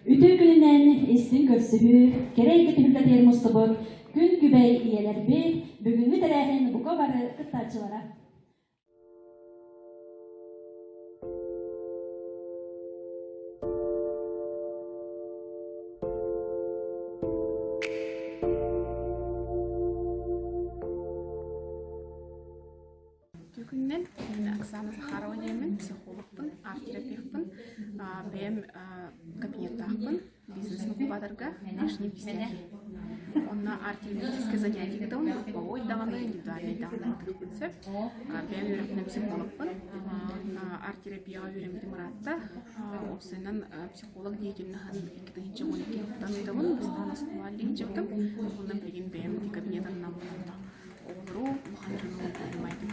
Үтүө күнүнэн истиҥ көрсүһүү, кэрэ эйгэ түһүлгэтигэр мустубут күн күбэй ийэлэрбит, бүгүҥҥү тэрээһин бука бары кыттааччылара. Күннэн мин Оксана Захарова диэммин, психологпын, арт-терапевпын, бэйэм кабинеттаахпын, бизнес-инкубаторга лишний писатель. Онно арт-терапевтическое занятие ыытабын, групповой даҕаны, индивидуальнай даҕаны ыытыахпын сөп. Бэйэм үөрэхпинэн психологпын. Арт-терапияҕа үөрэммитим ыраатта. Уопсайынан психолог деятельноһын 2012 сылтан ыытабын, бастаан оскуола илдьибитим. Онно билигин бэйэм кабинет аннаммын онно оҕолору улахан дьону уһуймайдым.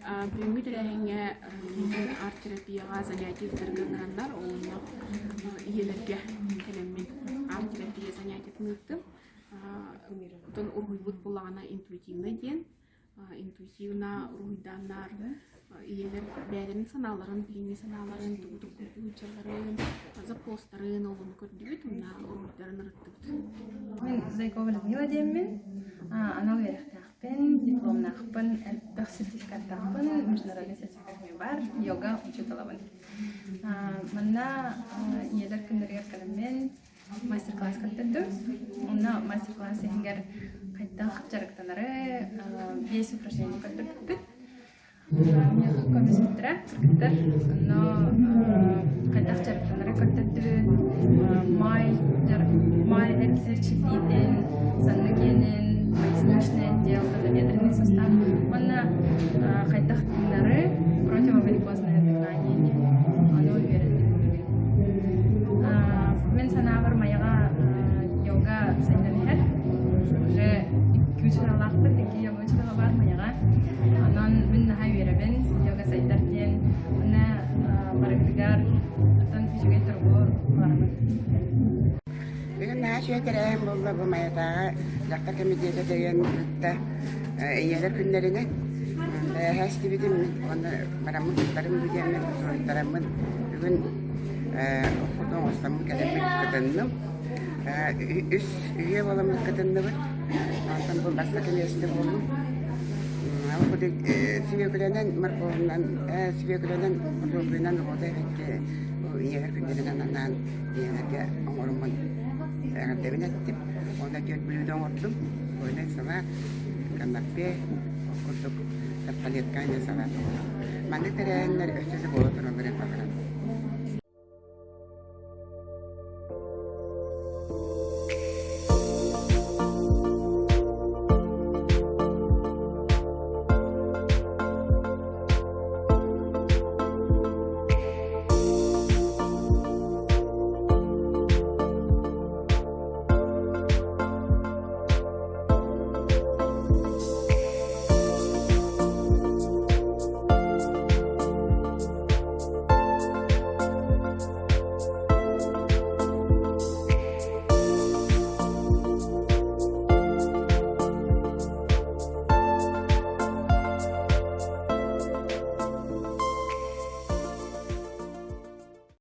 Бүгүҥҥү тэрээһиҥҥэ миигин арт-терапияҕа занятие ыытарга ыҥыраннар, онно ийэлэргэ кэлэммин арт-терапия занятиетын ыыттым. Оттон уруһуйбут буоллаҕына интуитивно диэн, интуитивно уруһуйдааннар ийэлэр бэйэлэрин санааларын, билиҥҥи санааларын, тугу толкуйдуу сылдьалларын, запростарын олону көрдүбүт уонна уруһуйдарын ырыттыбыт. Мин Зайкова Людмила диэммин, анал үөрэхтээхпин, дипломнаахпын, элбэх сертификаттаахпын, международный сертификат эмиэ баар, йога учууталабын. Манна ийэлэр күннэригэр кэлэммин мастер-класс көрдөрдүм. Онно мастер-класс иһигэр хайдах дьарыктанары биэс упражнение көрдөрбүппүт. Миэхэ көмөспүттэрэ кыргыттар. Онно хайдах дьарыктанары көрдөрдүбүт. Маай маай эрчиллиитин, санны киэнин, поясничный отдел, тазобедренный сустав уонна хайдах тыынары противоварикозное дыхание диэн ону үөрэттим бүгүн. Мин санаабар Майаҕа йога сайдан иһэр. Уже икки учууталлаахпыт, икки йога учуутала баар Майаҕа. Онон мин наһаа үөрэбин йога сайдар диэн. Уонна барыгытыгар оттон үчүгэй туругу баҕарабын. Бүгүн наһаа үчүгэй тэрээһин буолла бу Майатааҕы дьахтар кэмитиэтэ тэрийэн ыытта ийэлэр күннэринэн. Бэйэһэ истибитим уонна бараммын туттарым диэммин суруйтараммын бүгүн хоту оҥостоммун кэлэммин кытынным. Үс үһүө буоламмыт кытынныбыт. Онтон бу бастакы миэстэ буоллум. Ол курдук сүбүөкүлэнэн морковунан сүбүөкүлэнэн хортуоппуйунан оҕото эбэккэ ийэлэр күннэринэн анаан ийэлэргэ оҥоруммун эҕэрдэбин эттим. Уонна түөрт бүлүүдэ оҥордум. Куриный салат, канапе, ол курдук тарталетка эмиэ салат оҥордум. Маннык тэрээһиннэр өссө да буола туралларын баҕарабын.